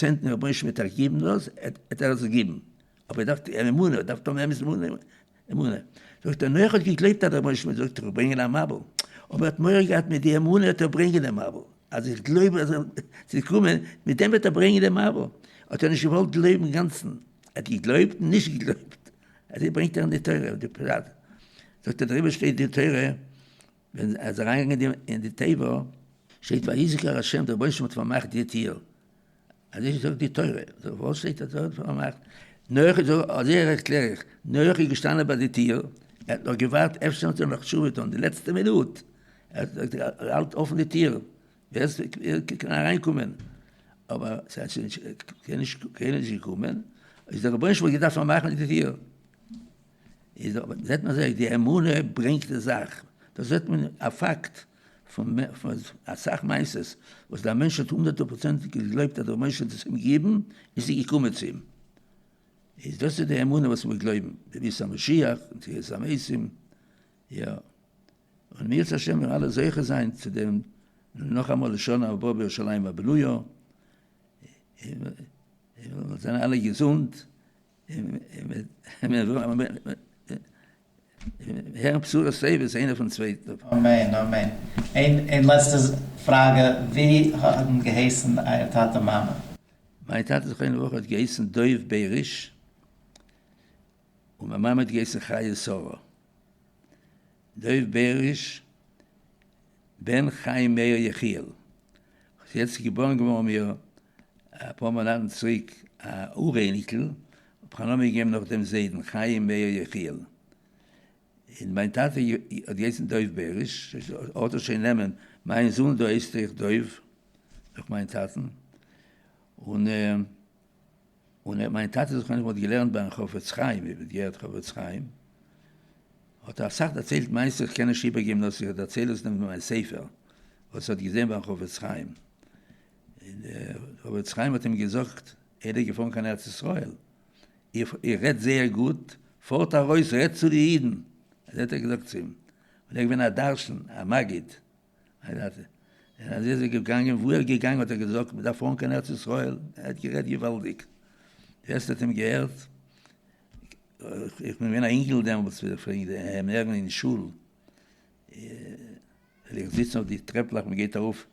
אין רבונו של עולם וועט אייך געבן דאס, וועט ער עס געבן, אבער איר דארפט אמונה, איר דארפט האבן אמת אמונה, אמונה. זאגט ער, נח האט געגלייבט אז דער רבונו של עולם זאגט איך וועל ברענגען א מבול, אבער ער האט מורא געהאט מיט די אמונה וועט ער ברענגען דעם מבול, אז איך גלויב אז ער וועט קומען, מיט דעם וועט ער ברענגען דעם מבול, האט ער נישט געוואלט גלויבן אינגאנצן, ער האט געגלויבט און נישט געגלויבט, אזוי ברענגט ער אין די תורה, די פשט, זאגט ער דעריבער שטייט אין די תורה, ווען ער איז אריינגעגאנגען אין די תיבה, שטייט ויסגר השם, דער רבונו של עולם האט פארמאכט די טיר, אזוי זאגט די תורה, וואס שטייט אז ער האט פארמאכט? נח איז, אזוי ערקלער איך, נח איז געשטאנען ביי די טיר, ער האט נאך געווארט אפשר וועט ער נאך תשובה טון, די לעצטע מינוט, ער האלט אפן די טיר, ווער עס קען אריינקומען, אבער ס'איז קיינער נישט געקומען, איז דער רבונו של עולם האט געדארפט פארמאכן די טיר. איז זעט מען אזוי, די אמונה ברענגט די זאך, דאס זעט מען א פאקט פון אסאך מעשות וואס דער מענטש האט הונדערטער פראצענט געגלויבט אז דער רבונו של עולם וועט עס אים געבן, איז זי געקומען צו אים. איז דאס איז די אמונה וואס מיר גלויבן, בביאת המשיח און תחיית המתים, יא. און אם ירצה השם מיר אלע זוכה זיין צו דעם נאכאמאל לשנה הבאה בירושלים הבנויה, און מיר זענען אלע געזונט, הערן בשורות טובות איינער פון צווייטן. אמן אמן. איין לעצטע פראגע, ווי האבן געהייסן אייער טאטע מאמע? מיין טאטע זכרונו לברכה האט געהייסן דוב בעריש, און מיין מאמע האט געהייסן חיה שרה. דוב בעריש בן חיים מאיר יחיאל. ס'איז יעצט געבארן געווארן מיר אפאר מאנאטן צוריק א אור אייניקל, האב איך א נאמען געגעבן נאך דעם זיידן, חיים מאיר יחיאל. און מיין טאטע האט געהייסן דוב בעריש, האט ער שוין נעמען, מיין זון דא הייסט אויך דוב, נאך מיין טאטן. און און מיין טאטע זכרונו לברכה האט געלערנט ביים חפץ חיים, איר האט געהערט חפץ חיים? האט ער אסאך דערציילט מעשיות, איך קען נישט איבערגעבן דאס, איך דערצייל עס נאר מיט מיין ספר, וואס ער האט געזען ביים חפץ חיים. און דער חפץ חיים האט אים געזאגט, ער איז געפארן קיין ארץ ישראל, איר רעדט זייער גוט, פארט ארויס רעדט צו די אידן, אזוי האט ער געזאגט צו אים, און ער איז געווען א דרשן, א מגיד, און אזוי איז ער געגאנגען, וואו ער איז געגאנגען האט ער געזאגט, מען דארף פארן קיין ארץ ישראל, ער האט גערעדט געוואלדיג, ווער עס האט אים געהערט, איך בין געווען א אינגל דעמאלטס, ווי פלעגן אים הערן אין שול, פלעג איך זיצן אויף די טרעפלעך, מען גייט ארויף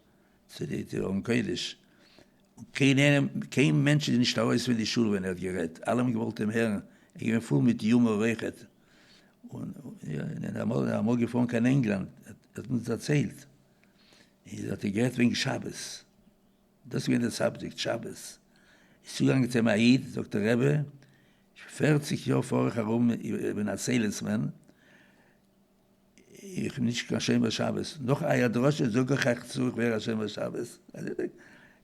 צו די ארון קודש, און קיין איינער, קיין מענטש איז נישט ארויס פון די שול ווען ער האט גערעדט, אלע האבן געוואלט אים הערן, ער איז געווען פול מיט יומאר אויכעט, און אמאל איז אמאל געפארן קיין ענגלאנד, ער האט אונז דערציילט, איז האט ער גערעדט וועגן שבת, דאס איז געווען דער subject, שבת, איז צוגעגאנגען צו אים א איד, זאגט ער רבי, פערציג יאר פאר איך ארום, איך בין א salesman, איך בין נישט קיין שומר שבת, נאך אייער דרשה זאג איך אייך צו איך ווער א שומר שבת, ער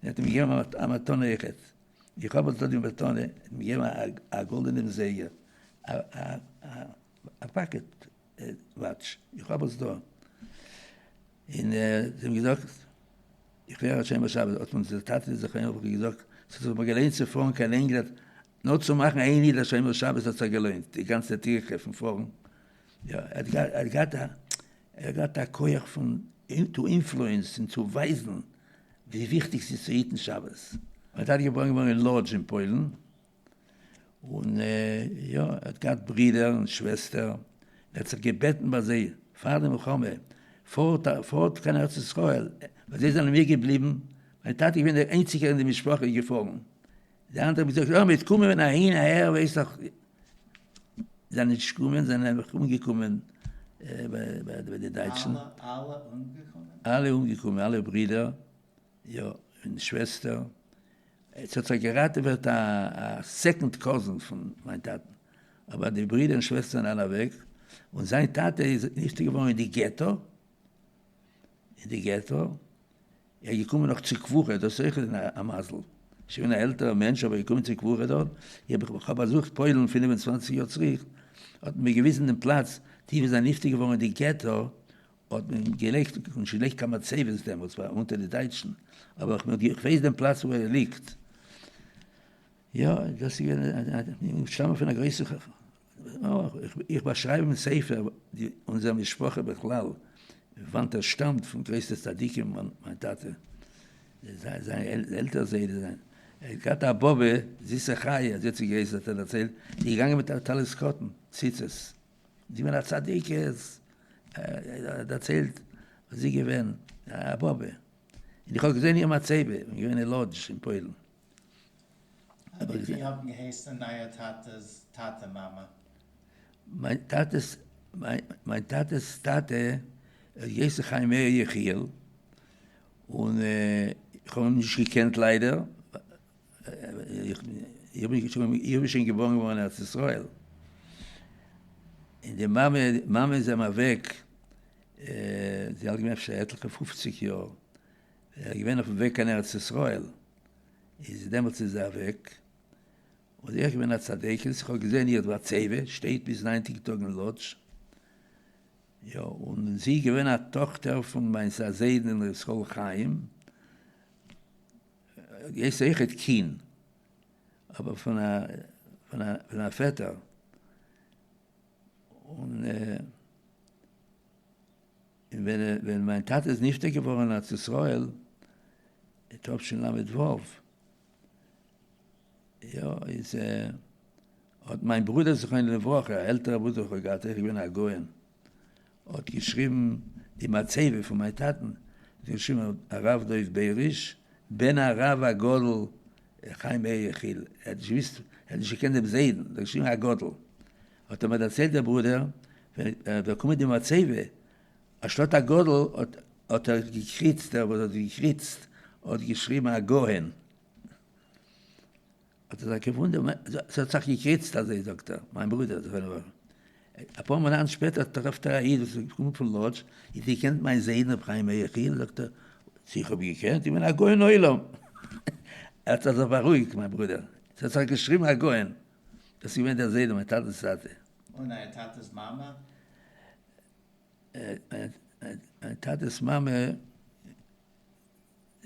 האט אים געגעבן א מתנה אויכעט, איך האב אט דא די מתנה, ער האט אים געגעבן א גאלדענעם זייגער, א pocket watch, איך האב עס דא, און זיי האבן געזאגט איך ווער א שומר שבת, האט אונזער טאטע זכרונו לברכה געזאגט, ס'האט זיך מיר געלוינט צו פארן קיין ענגלאנד נאר צו מאכן איין איד א שומר שבת האט זיך געלוינט די גאנצע טירחה פון פארן, יא, ער האט געהאט א, ער האט געהאט א כח פון to influence און צו ווייזן ווי וויכטיג ס'איז צו היטן שבת. מיין טאטע איז געבוירן געווארן אין לאדזש אין פוילן, און יא, ער האט געהאט ברידער און שוועסטער, ער האט זיך געבעטן ביי זיי פאר די מלחמה, פארט פארט קיין ארץ ישראל, ווייל זיי זענען מיר געבליבן, מיין טאטע איז געווען דער איינציגער אין די משפחה געפארן, די אנדערע האבן געזאגט, יא, מיר קומען אהין אהער, ווייס איך, זענען נישט געקומען, זענען נעבעך אומגעקומען ביי די דייטשן. אלע אומגעקומען? אלע אומגעקומען, אלע ברידער, יא, און שוועסטער. עס האט זיך געראטעוועט א second cousin פון מיין טאטן, אבער די ברידער און שוועסטער זענען אלע אוועק, און זיין טאטע איז נפטר געווארן אין די געטא, אין די געטא, ער איז געקומען נאך צו קבורה, דאס איז אויך א מזל, שוין א עלטערער מענטש אבער געקומען צו קבורה דארט, איך האב באזוכט פוילן 25 יאר צוריק, האט מען מיר געוויזן דעם פלאץ, די וואס זענען נפטר געווארן אין די געטא. האט מען געלייגט, נישט געלייגט קיין מצבות דעמאלטס ווייל אונטער די דייטשן, אבער איך ווייס דעם פלאץ וואו ער ליגט. יא, דאס איז געווען, שטאמען פון א גרויסע, איך באשרייב אין ספר אונזער משפחה בכלל, וואנעט ער שטאמט פון גרויסע צדיקים, מיין טאטע, זיין עלטער זיידע, זיין, ער האט געהאט א באבע, זיסע חיה, אזוי האט זי געהייסן האט ער דערציילט, זי איז געגאנגען מיט א טלית קטן, ציצית, זי איז געווען א צדיקת, ער האט דערציילט וואס זי איז געווען, א באבע, און איך האב געזען איר מצבה, איך בין געווען אין לאדזש אין פוילן. ווי האבן געהייסן אייער טאטע'ס טאטע מאמע? מיין טאטע'ס מיין טאטע'ס טאטע האט געהייסן חיים מאיר יחיאל, און איך האב אים נישט געקענט ליידער, איך בין שוין געבארן געווארן אין ארץ ישראל, און די מאמע מאמע איז אים אוועק, זי איז אלט געווען אפשר עטליכע פופציג יאר, ער איז געווען אויפן וועג קיין ארץ ישראל, איז דעמאלטס איז זי אוועק, און זי איז געווען א צדקת, איך האב געזען איר מצבה, שטייט ביז היינטיגן טאג אין לאדזש, יא, און זי איז געווען א טאכטער פון מיינס א זיידן ר' ישראל חיים, געהייסן אויכעט קין, אבער פון א פון א פעטער, און. און ווען מיין טאטע איז נפטר געווארן אין ארץ ישראל, תשל"ו, יא, איז האט מיין ברודער זכרונו לברכה, א עלטערע ברודער איך האב געהאט, ער איז געווען א גאון, האט געשריבן די מצבה פון מיין טאטן, האט געשריבן הרב דוב בעריש, בן הרב הגדול חיים מאיר יחיאל, ער האט נישט געוויסט, ער האט נישט געקענט דעם זיידן, ער האט געשריבן הגדול. האט ער מיר דערציילט דער ברודער, ווען ער האט באקומען די מצבה, אנשטאט הגדול האט האט ער געקריצט, דער וואס האט געקריצט האט געשריבן הגאון. האט ער זיך געוואונדערט, ס'האט זיך געקריצט אזוי זאגט ער, מיין ברודער זכרונו לברכה. אפאר מאנאטן שפעטער טרעפט ער א איד וואס איז געקומען פון לאדזש, איר האט געקענט מיין זיידן רבי חיים מאיר יחיאל? זאגט ער, צו איך האב געקענט? איך בין א גאון עולם! ער האט זיך בארואיגט מיין ברודער, ס'האט זיך געשריבן הגאון. דאס איז געווען דער זיידע, מיין טאטע'ס טאטע. און אייער טאטע'ס מאמע? מיין טאטע'ס מאמע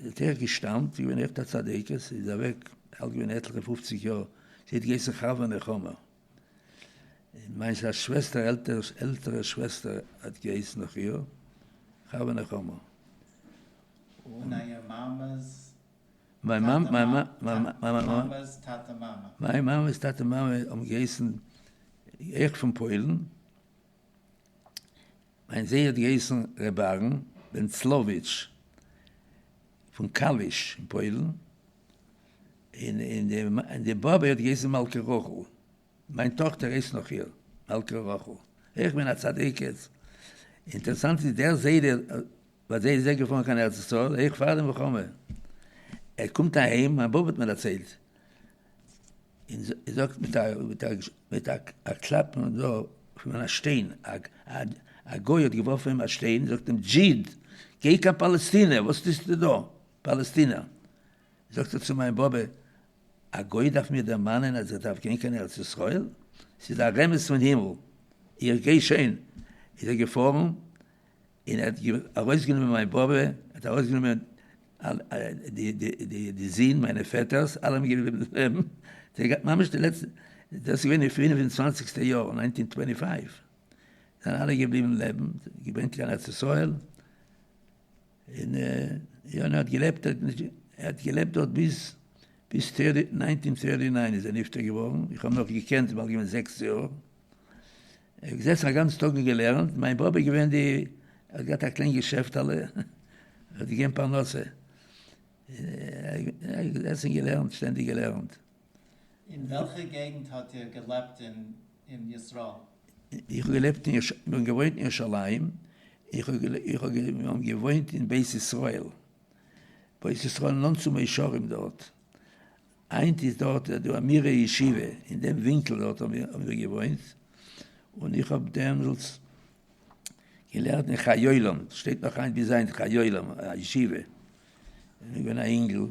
האט אויך געשטאמט, זי איז געווען עכט א צדקת, זי איז אוועק אלט געווען עטליכע פופציג יאר, זי האט געהייסן חוה נחמה. מיינס א שוועסטער, עלטערע שוועסטער האט געהייסן נאך איר, חוה נחמה. און אייער מאמע'ס מיין מאמע'ס טאטע מאמע. מיין מאמע'ס טאטע מאמע האבן געהייסן אויך פון פוילן, מיין זיידע האט געהייסן ר' אהרן ווענצלאוויטש פון קאליש אין פוילן, און די באבע האט געהייסן מלכה רחל, מיין טאכטער הייסט נאך איר, מלכה רחל, אויך געווען א צדקת, אינטערעסאנט איז דער זיידע ווי אזוי איז ער געפארן קיין ארץ ישראל אויך פאר די מלחמה, ער קומט אהיים, מיין באבע האט מיר דערציילט, און זאגט מיט א מיט א מיט א קלאפ דא פון א שטיין, א גוי האט געווארפן אים א שטיין, זאגט אים דזשיד, גיי קיין פאלעסטינע, וואס טוסטו דא, פאלעסטינע, זאגט ער צו מיין באבע, א גוי דארף מיר דערמאנען אז איך דארף גיין קיין ארץ ישראל? ס'איז א רמז פון הימל, איך גיי שוין, איז ער געפארן, און ער האט ארויסגענומען מיין באבע, ער האט ארויסגענומען די זין, מיינע פעטערס, אלע האבן געבליבן לעבן, זיי געהאט ממש די לעצטע, דאס איז געווען אין פינף און צוואנציגסטע יאר, nineteen twenty five, זענען אלע געבליבן לעבן, געברענגט קיין ארץ ישראל, און יא, און ער האט געלעבט, ער האט געלעבט דארט ביז ביז nineteen thirty nine איז ער נפטר געווארן, איך האב נאך געקענט, איך בין אלט געווען זעקס יאר. ער איז געזעסן א גאנץ טאג און געלערנט, מיין באבע איז געווען די, ער האט געהאט א קליין געשעפטעלע, ער האט געגעבן פרנסה, ער איז געזעסן און געלערנט, שטענדיג געלערנט. אין וועלכע געגנט האט איר געלעבט אין ישראל? איך האב געלעבט אין, מיר האבן געוואוינט אין ירושלים, איך האב, איך האב, מיר האבן געוואוינט אין בית ישראל, בית ישראל נאנט צו מאה שערים דארט, היינט איז דארט דא א מירער ישיבה, אין דעם ווינקל דארט האבן מיר געוואוינט, און איך האב דעמאלטס געלערנט אין חיי עולם, שטייט נאך היינט ביז היינט חיי עולם, א ישיבה, איך בין געווען א אינגל,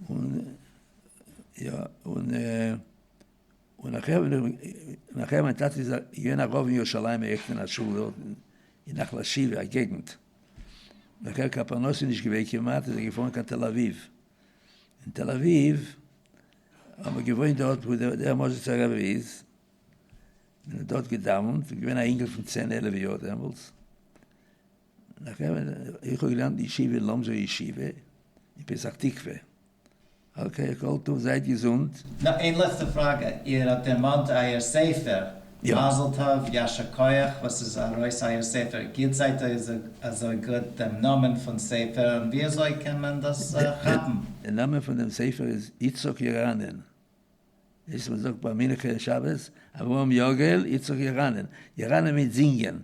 און יא, און און נאכער ווען איך, נאכער מיין טאטע איז געווען א רב אין ירושלים עכט אין א שול דארט. אין נחלת שבעה, א געגנט. נאכער קיין פרנסה נישט געווען כמעט, איז ער געפארן קיין תל אביב. אין תל אביב האט מען געוואוינט דארט וואו דער מאזשיצער רבי איז, מען האט דארט געדאווענט, געווען א אינגל פון צען עלף יאר דעמאלטס. נאכער איך האב געלערנט אין ישיבה אין לאמזשער ישיבה אין פתח תקווה. okay, כל טוב, זייט געזונט. נאר איין לעצטע פראגע, איר האט דערמאנט אייער ספר, מזל טוב, יישר כח וואס איז ארויס אייער ספר, גיט זייט אזוי גוט דעם נאמען פון ספר און ווי אזוי קען מען דאס כאפן? דער נאמען פון דעם ספר איז יצחק ירנן, דאס וואס מ'זאגט ביי מנחה שבת, אברהם יגל, יצחק ירנן, ירנן מיינט זינגען,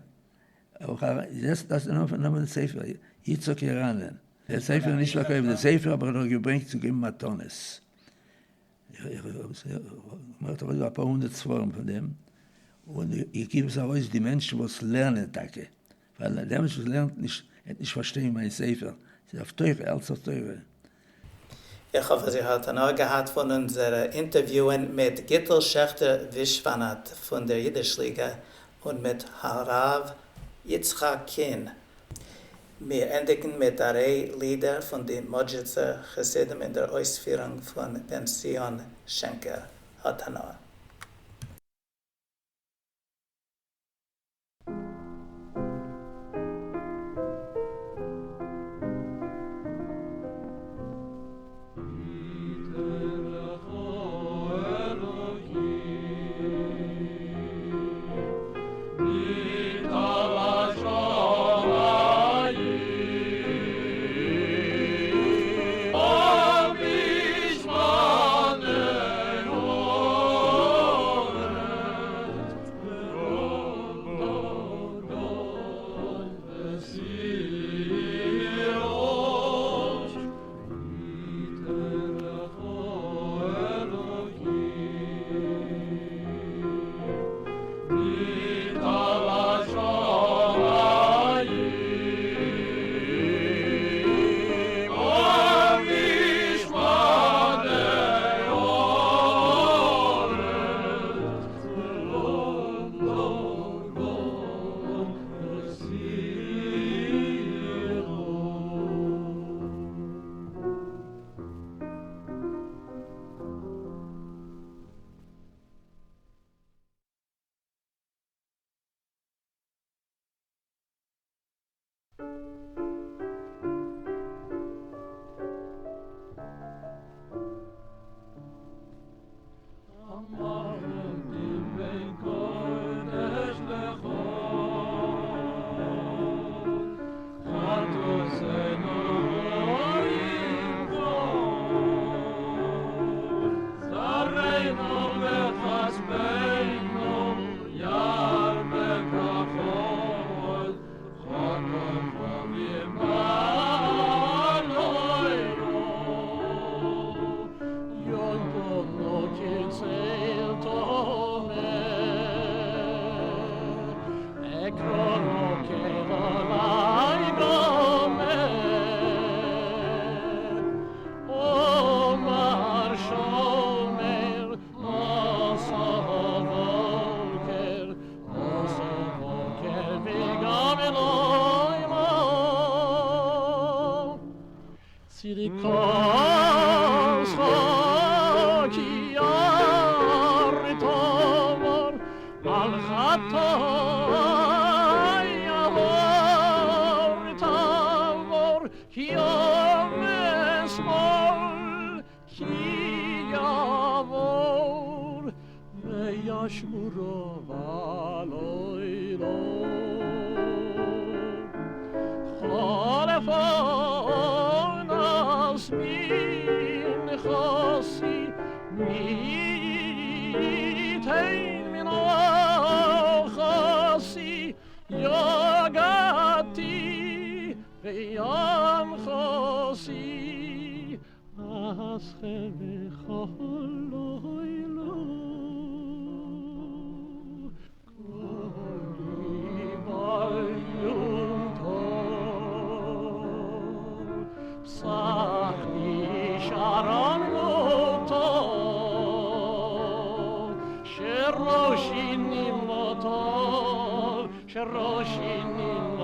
דאס איז דער נאמען פון ספר, יצחק ירנן. דער ספר איז נישט פארקויפט, דער ספר האב איך נאר געברענגט צו געבן מתנות. איך האב געמאכט אפאר הונדערט ספרים פון דעם, און איך גיב עס ארויס די מענטשן וואס לערנען טאקע, ווייל דער מענטש וואס לערנט נישט וועט נישט פארשטיין מיין ספר, ס'איז אויף תורה, אלץ אויף תורה. איך האף אז איר האט הנאה געהאט פון אונזערע אינטערוויוען מיט גיטל שעכטער ווישוואנאט פון דער אידיש ליגע און מיט הרב יצחק קין. מיר ענדיגן מיט א ריי לידער פון די מאדזשיצער חסידים אין דער אויספירונג פון בן ציון שענקער. האט הנאה. שראשי נמלטו, שראשי נמלטו.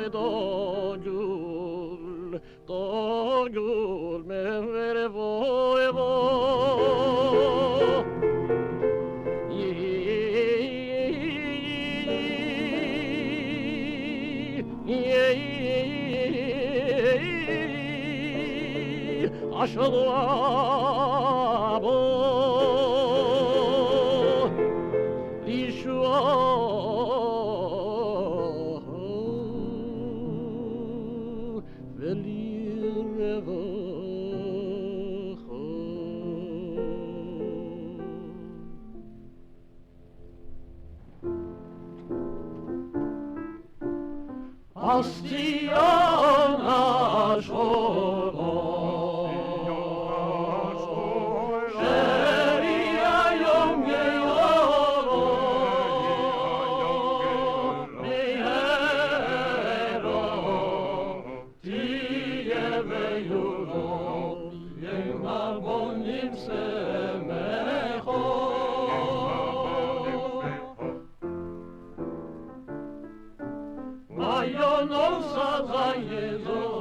דוגול, דוגול מרבו אשר אבו לישועה ולרווחה. אז ציון השכונה שרי היום גאורו מהרה תהיה ויובו ים הבונים שמחו Mayonon sazayezo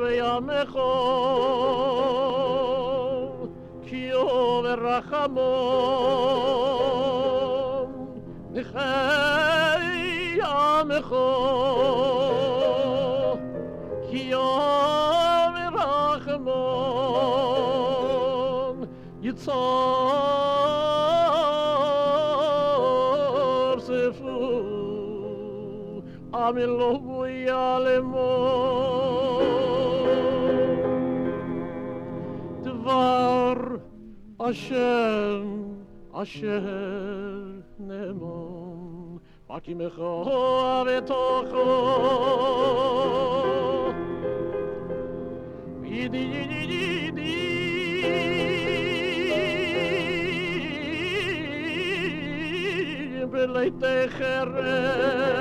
וימחו כי עובר רחמון נכי ימחו כי עובר רחמון יצור ספו עמלו יעלמו דבר השם אשר נאמן מקימך בתוכו ידידים בליתי חרס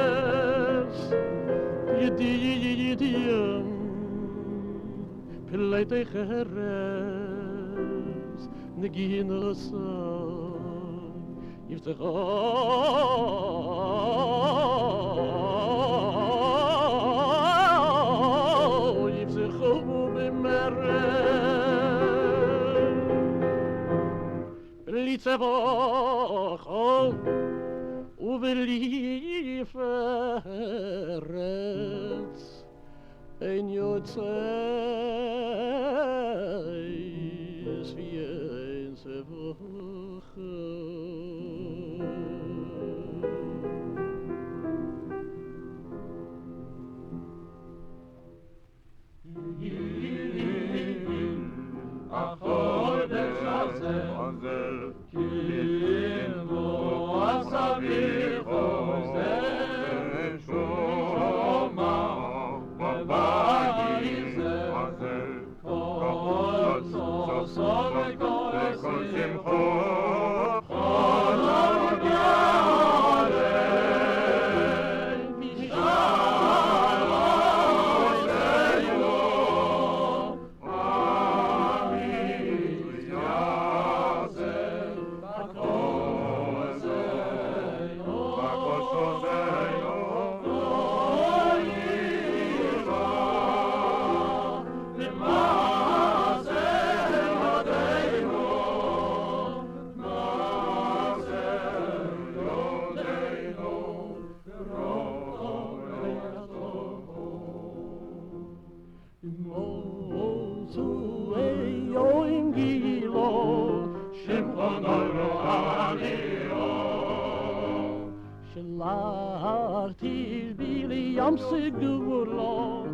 ידידים בליתי חרס נגין רסה יפתחו יפתחו במרץ בלי צבוחו ובלי פרץ אין יוצא ואין צבוחו החודש הזה כי לא עשה בי חוזה שומע בבית זה כל ששון וכל שמחו כל שלחתי בי לים סגולו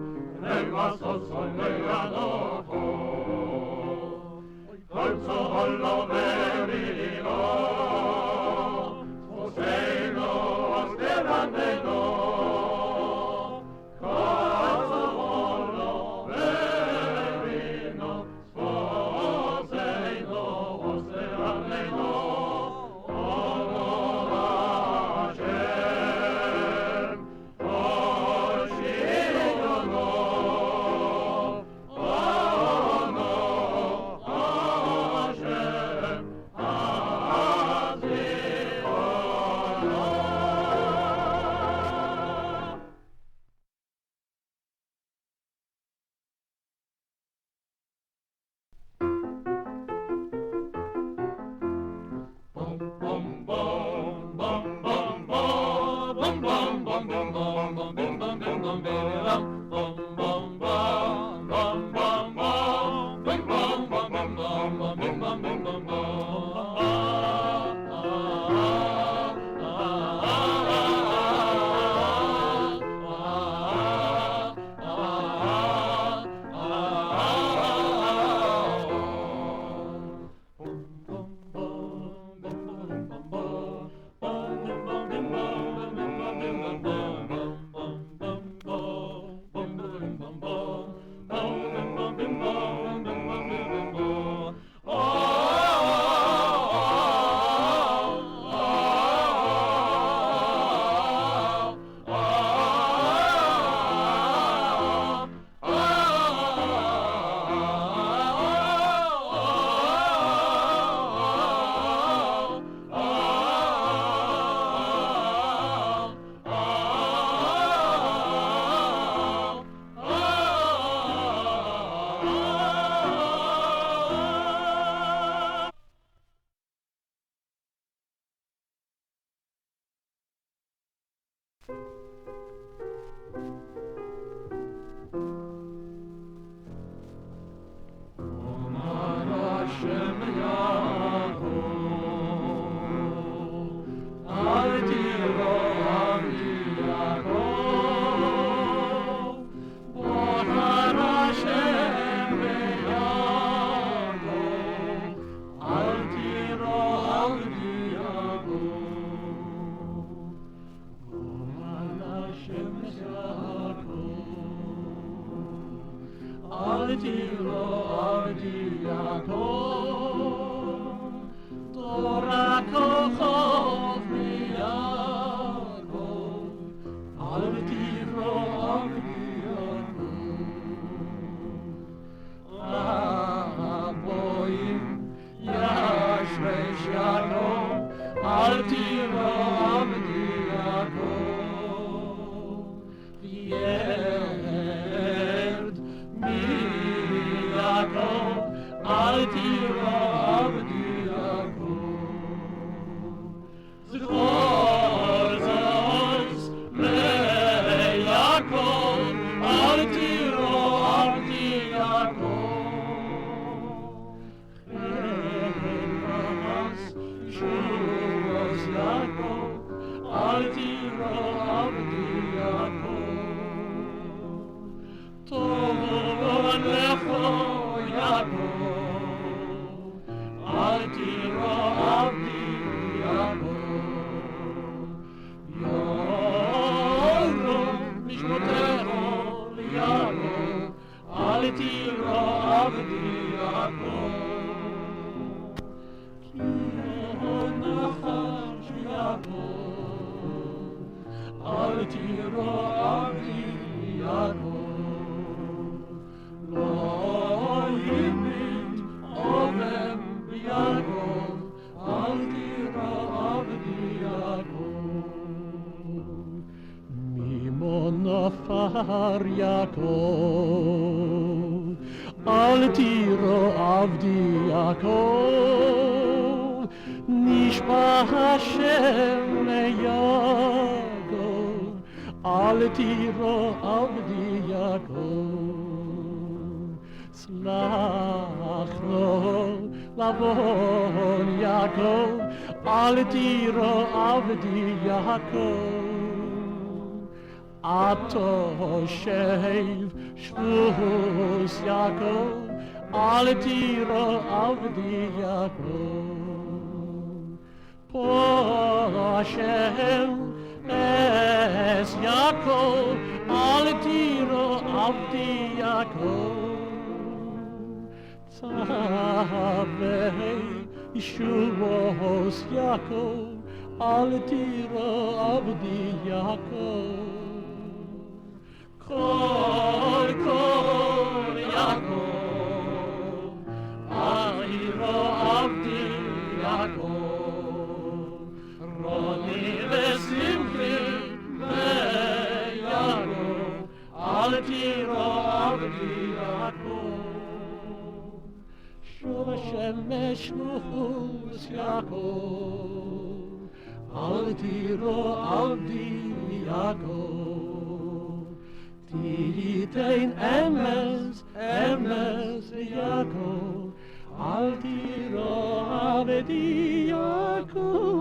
תיתן אמת, אמת יעקב, אל תירא עבדי יעקב.